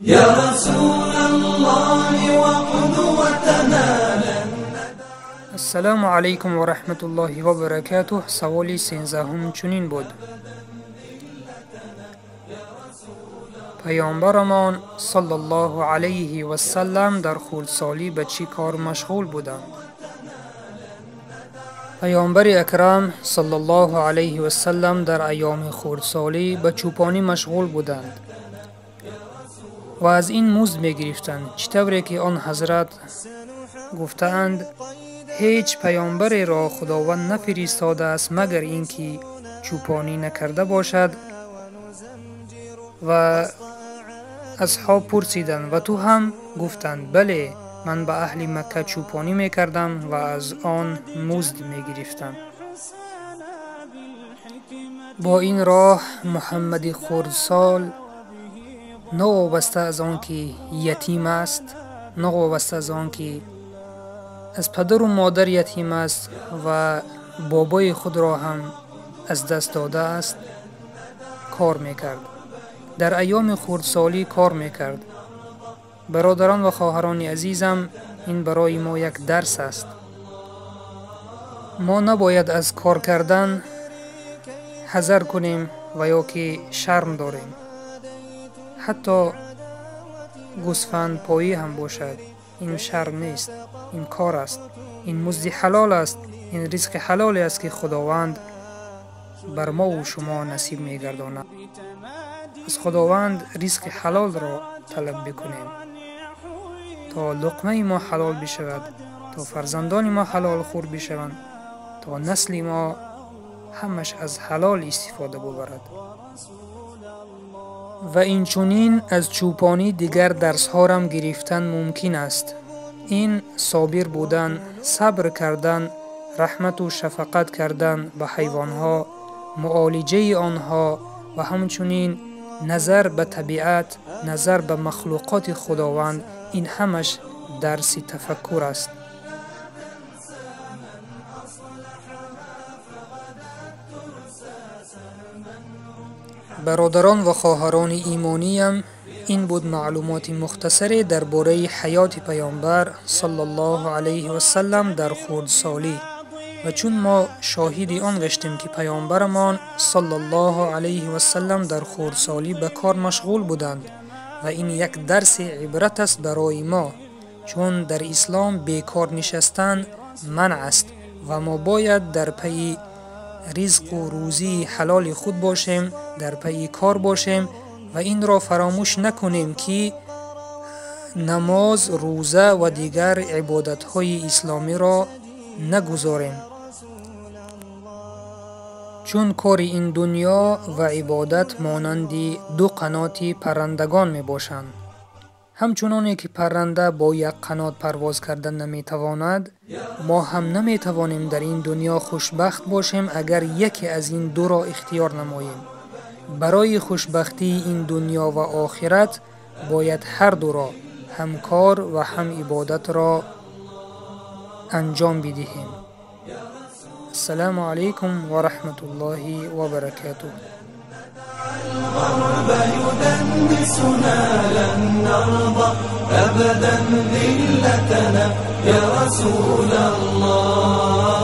يا رسول الله وقدوتنا. Ассалому алайкум ва раҳматуллоҳи ва баракатуҳ. Саволи 13 чунин буд: Паёмбарамон саллаллоҳу алайҳи васаллам дар хурдсолӣ ба чӣ кор машғул буданд? Паёмбари акрам саллаллоҳу алайҳи васаллам дар айёми хурдсолӣ ба чӯпонӣ машғул буданд ва аз ин музд мегирифтанд, чӣ тавре ки он ҳазрат гуфтаанд: ҳеҷ паёмбареро Худованд нафиристодааст, магар ин ки чӯпонӣ накарда бошад. Ва асҳоб пурсиданд: ва ту ҳам? Гуфтанд: бале, ман ба аҳли Макка чӯпонӣ мекардам ва аз он музд мегирифтам. Бо ин роҳ Муҳаммади хурдсол новобаста аз он ки ятим аст, новобаста аз он ки аз падару модар ятим аст ва бобои худро ҳам аз даст додааст, кор мекард. Дар айёми хурдсолӣ кор мекард. Бародарон ва хоҳарони азизам, ин барои мо як дарс аст. Мо набояд аз кор кардан ҳазар кунем ва ё ки шарм дорем. Ҳатто гӯсфандпоӣ ҳам бошад, ин шарм нест, ин кор аст, ин музди ҳалол аст, ин ризқи ҳалоле аст, ки Худованд бар мову шумо насиб мегардонад. Аз Худованд ризқи ҳалолро талаб бикунем, то луқмаи мо ҳалол бишавад, то фарзандони мо ҳалол хӯр бишаванд, то насли мо ҳамаш аз ҳалол истифода бубарад. Ва инчунин аз чӯпонӣ дигар дарсҳорам гирифтан мумкин аст. Ин собир будан, сабр кардан, раҳмату шафқат кардан ба ҳайвонҳо, муолиҷаи онҳо ва ҳамчунин назар ба табиат, назар ба махлуқоти Худованд, ин ҳамаш дарси тафаккур аст. Бародарон ва хоҳарони имониям, ин буд маълумоти мухтасаре дар бораи ҳаёти паёмбар саллаллоҳу алайҳи васаллам дар хурдсолӣ. Ва чун мо шоҳиди он гаштем, ки паёмбарамон саллаллоҳу алайҳи васаллам дар хурдсолӣ ба кор машғул буданд, ва ин як дарси ибрат аст барои мо, чун дар ислом бекор нишастан манъ аст ва мо бояд дар пайи ризқу рӯзии ҳалоли худ бошем, дар пайи кор бошем ва инро фаромӯш накунем, ки намоз, рӯза ва дигар ибодатҳои исломиро нагузорем, чун кори ин дунё ва ибодат монанди ду қаноти паррандагон мебошанд. Ҳамчуноне ки парранда бо як қанот парвоз карда наметавонад, мо ҳам наметавонем дар ин дунё хушбахт бошем, агар яке аз ин дуро ихтиёр намоем. Барои хушбахтии ин дунё ва охират бояд ҳар дуро, ҳам кор ва ҳам ибодатро анҷом бидиҳем. Ассалому алайкум ва раҳматуллоҳи ва баракатуҳ. الغرب يدنسنا لن نرضى أبدا ذلتنا يا رسول الله.